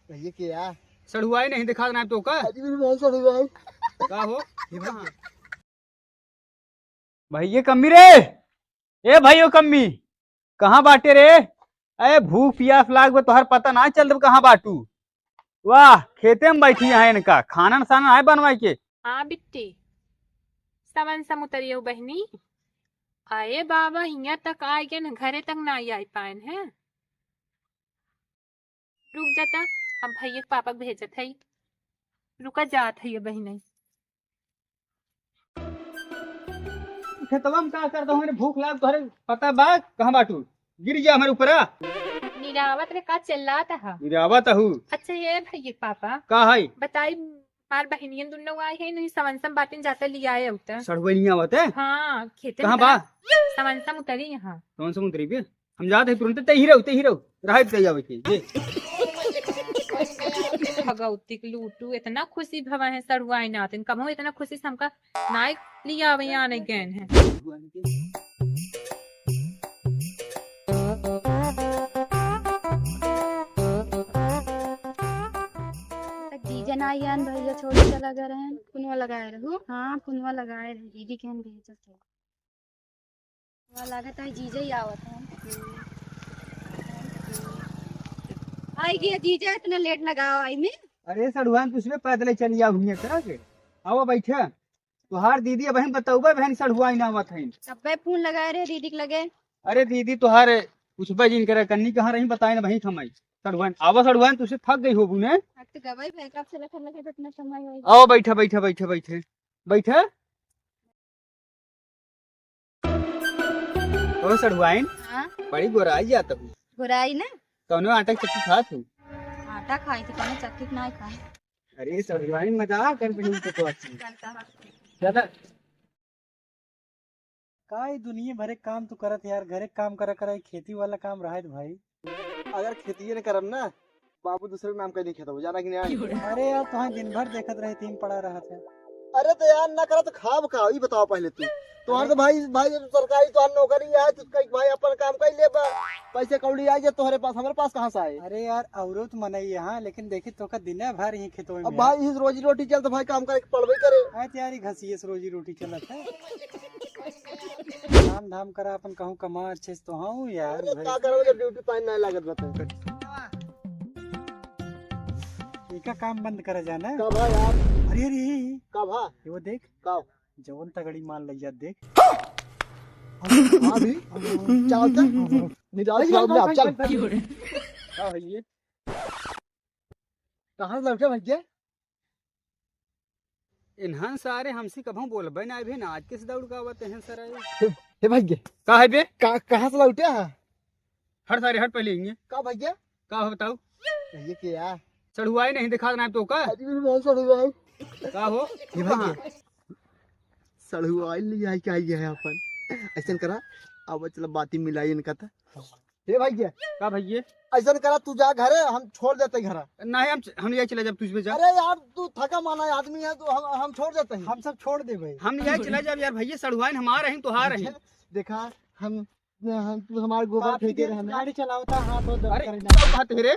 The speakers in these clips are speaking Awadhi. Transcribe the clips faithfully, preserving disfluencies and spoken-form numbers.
भैया के यार। सड़ुआई नहीं दिखा ना तो का? अरे मेरे भाई सड़ुआई। का हो? ये कहाँ? भैया कम्मी रे, ए भाइयो कम्मी, कहाँ बाटे रे? अरे भूख पियास लाग बे, तोहर पता ना चल कहाँ बाटू। वाह, खेते में बैठी है इनका, खाना साना है बनवाई के। हाँ बिट्टी, समन समुतरियो बहनी। अरे बाबा, हियाँ तक आ गए न, घरे तक ना आई पाएन है। रुक जाता, अब भैया के पापा के भेजत है। रुका जात है ये बहिनी। खेतवा में का करत हो? हमरे भूख लाग, तोहरे पता बा कहाँ बाटू? गिर जा हमरे ऊपरा। निरावत रे का चिल्लात हा? निरावत हूँ। अच्छा ये भैया के पापा। का है? बताई, हमार बहिनियन दुनो आई है, नहीं समन सम बाटिन जाता लिया आए उतर। सड़ुआई नहीं आवत है? हाँ, खेते कहाँ में बा? समन सम उतरी यहाँ। कौन समुद्री बे? हम जात है तुरंत, ते ही रहो, ते ही रहो। रहा है ते जावे के। जे। भगवती के लूटू, इतना खुशी भवा है सड़ुआई नातिन, कबहू इतना खुशी से हमका नाई लिया आवे आने गए हैं। तक जीजा ना आइयान भैया छोड़ के चला गए रहे। पुनवा लगाए रहू। हाँ, पुनवा लगाए रहे, दीदी के हम भेजत है। वहाँ लागत है जीजा ही आवत है। आई गया जीजा, इतना लेट लगाओ आई में। अरे सड़ुआइन, तुझे पैदल ही चली आओ हुनिया तरह के। आओ बैठे। तुहार दीदी अब हम बतौबे बहन सड़ुआइन आवत है। तब्बे फोन लगाए रहे दीदी के लगे। अरे दीदी तुहार पूछबे जिन करे कन्नी कहाँ रही बताए ना वहीं थमाई। सड़ुआइन, आवा सड़ुआइन, तुझे थक गई होबू ने। थक तो गवाई भाई, कब से लखन लगे इतना समय हो। आओ बैठे, बैठे, बैठे, बैठे। बैठे। ओ सड़ुआइन, हाँ? बड़ी गोराई जात हूँ। गोराई ना? कौनो आटा के चक्की खात हूँ? आटा खाई थी, कौनो चक्की के नाई खाई। अरे सड़ुआइन, मजाक कर रही हूँ तो अच्छी। करता है। ज्यादा का ई दुनिया भरे काम तू करत है यार, घरे काम करा करा, खेती वाला काम रहा है भाई। अगर खेतिए न करब ना, बाबू दूसरे के नाम कहीं नहीं खेतबो, जाना कि नहीं? अरे यार, तुहां दिन भर देखत रहे, तीन पड़ा रहत है। अरे तो यार, ना करा तो खाब का, ई बताओ पहले तू। तोहर तो भाई, भाई सरकारी तोहर नौकरी है, तू कहीं भाई अपन काम कर लेबा, पैसे कौड़ी आ जाए तोहरे पास, हमारे पास कहाँ से आए? अरे यार, औरत मनई यहाँ, लेकिन देखी तो का दिन भर ही खेतों में अब है। भाई, इस रोजी रोटी चलते भाई काम करे के पड़बे करे। हाँ तो यार, ई घसिए से रोजी रोटी चलत है। काम धाम करा अपन, कहूँ कमा अच्छे से तो हाँ यार, अरे भाई। का करबो जब ड्यूटी पाइन नहीं लागत बा तो। इका काम बंद करा जाना। का भा यार? अरे, अरे, का भा? ये वो देख। का? जवन तगड़ी माल लग जात देख। हाँ भी। चल, चल। निकाल अरे, के लाओ, चल, चल। चल। का है ये? कहाँ से लौटे भैया? इन्हन सारे हमसे कभू बोलबे ना भी ना, आज किस दौड़ का आवत हैं सर? हे, हे भैया। का है बे? का, कहाँ से लौटे हैं? हट सारे, हट पहले यहीं। का भैया? का हो बताओ? भैया के यार? सड़ुआई नहीं दिखा ना तो का? अरे मेरे भाई सड़ुआई। का हो? हे भैया। सड़ुआई ले आई क्या ये है अपन? ऐसन करा, अब चला बाती मिलाई इनका था। हे भैया। का भैया? ऐसन करा, तू जा घरे, हम छोड़ देते घर। नहीं, हम, हम यही चले जाब, तुझ में जा। अरे यार, तू थका माना आदमी है, तू हम, हम छोड़ देते हैं। हम सब छोड़ दे भाई। हम यही चले जाब यार, भैया सड़ुआइन हमार हैं, तोहार हैं। देखा, हम, हम, तू हमार गोबर फेंके रहे ना। गाड़ी चलावता, हाथ और दर्द अरे, करे ना। क्या बात है रे?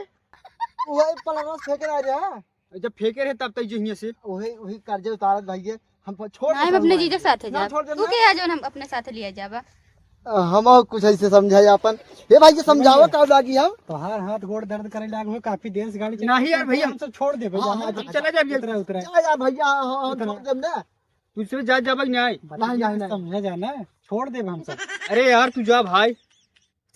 वही पलरस फेंके रह जा। जब फेंके रहे तब तक जो हियां से। वही, वही कर्जे उतारत भैया, हम प-, छोड़ नहीं, हम देते अपने भाई। जीजा के साथे ना, जाब। छोड़ देते तू ना। के आ जाओ, हम अपने साथे लिया जाबा। अ, हम और कुछ ऐसे समझाए अपन। हे भाई, ये समझावा नहीं। का लागी हम? तोहार हाथ गोड़ दर्द करे लाग हो, काफी देर से गाड़ी चला। नहीं यार भैया। हम सब छोड़ दे भैया, हाँ, हाँ, हाँ, चला जा भैया। उतरा, उतरा। जा यार भैया, हाँ, हाँ, उतरा। छोड़ देब ना। तुझसे जा, जाबा कि नहीं? नहीं, नहीं, नहीं। समझा जाना, छोड़ देब हम सब। अरे यार, तू जा भाई।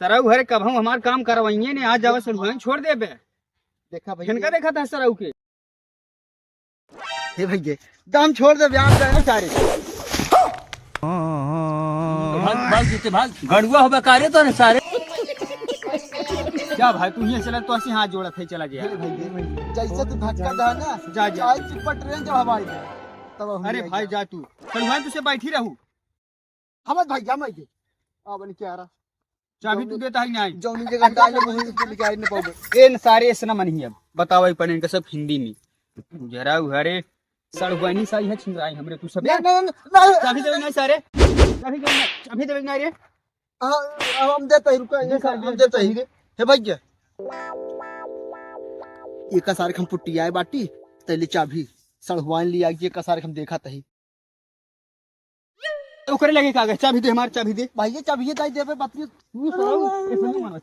सरऊ घरे कब हम हमार काम करवाइए ने, आज जावा सड़ुआइन छोड़ देबे। देखा भैया। इनका देखा था सरऊ के। हे भैया, दम छोड़ दे, ब्याह दे सारे। भाग, भाग, जीते भाग। गड़ुआ होबे का रे तोरे सारे। क्या भाई, तू यहीं चला, तो ऐसे हाथ जोड़त है, चला गया। हे भैया, जैसे तू धक्का दे ना, जा, जा। चाहे चिप्पा ट्रेन जब हवाई में, तब हम अरे ले भाई, जाएंगे। जा तू। सड़ुआइन, तुझसे बैठी रहू। हम भैया, मैं के। अब नहीं क्या रहा। चाबी तू देता है कि नहीं? जौनी जगह डाले, वहीं से लेके आई न पाओगे। ए न सारे, ऐसे ना मनी अब। बताओ, ई पढ़े इनका सब हिंदी में। जरा उहरे सड़ुआइनी साई है, छिंदराई हमरे तू सब। नहीं, नहीं, नहीं, नहीं। चाबी देवे नहीं सारे। चाबी देवे नहीं, चाबी देवे नहीं रे। हाँ, हम देता ही, रुका, दे सारे, हम दे देता ही। चाबी दे। हे भैया। एका सारे हम पुट्टी आए बाटी, तैले चाभी सड़हुआइन लिया, एका सारे हम देखा तही। ओकरे लगे कागज, चाभी दे हमार, चाभी दे। भाई, ये चाभी ये दाई देबे, बात ये। तू सड़ाऊ, ऐसे नहीं मानो।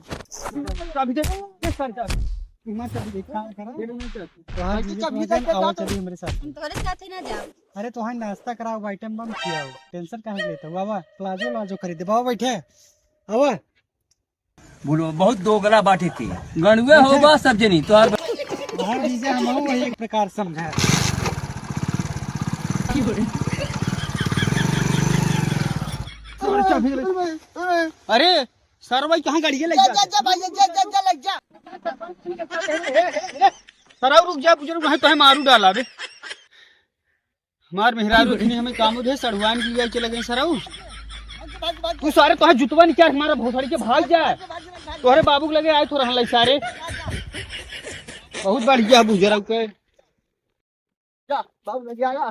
चाभी दे, दे सारे चाभी। हमार चाभी दे, काम करा। दे ना चाभी। तोहार भाई, जीजे चाभी तोहार दे, जान, दे, आवा दे। चली हमरे साथ। हम तोहरे साथे ना जाब। अरे, तोहार नाश्ता कराओ, आइटम बम खियाओ, टेंशन काहे लेता हो? आवा, प्लाजो व्लाजो खरीदे, बाबा बैठे, आवा। बोलो, बहुत दोगला बाटे थी। गणुए हो बा सब जनी, तो आप हाँ, जीजा, हम हूँ वही एक प्रकार समझा। अरे, सरवा, कहाँ गाड़ी है? लग जा, जा। जा, जा, भाई, जा, जा, जा, जा, लग जा। सरवा, रुक जा, बुजुर्ग, वहीं तो है, मारू डाला बे। हमार मेहरारू रखनी हमें कामो दे, सड़ुआन की गाय चले गए सरऊ। तू सारे तोहे जुतवा नहीं क्या हमारा भोसड़ी के भाग जा। तोहरे बाबू के लगे आए तो रहन लाई सारे। बहुत बढ़िया बुजुर्ग के। जा, बाबू लगे आया।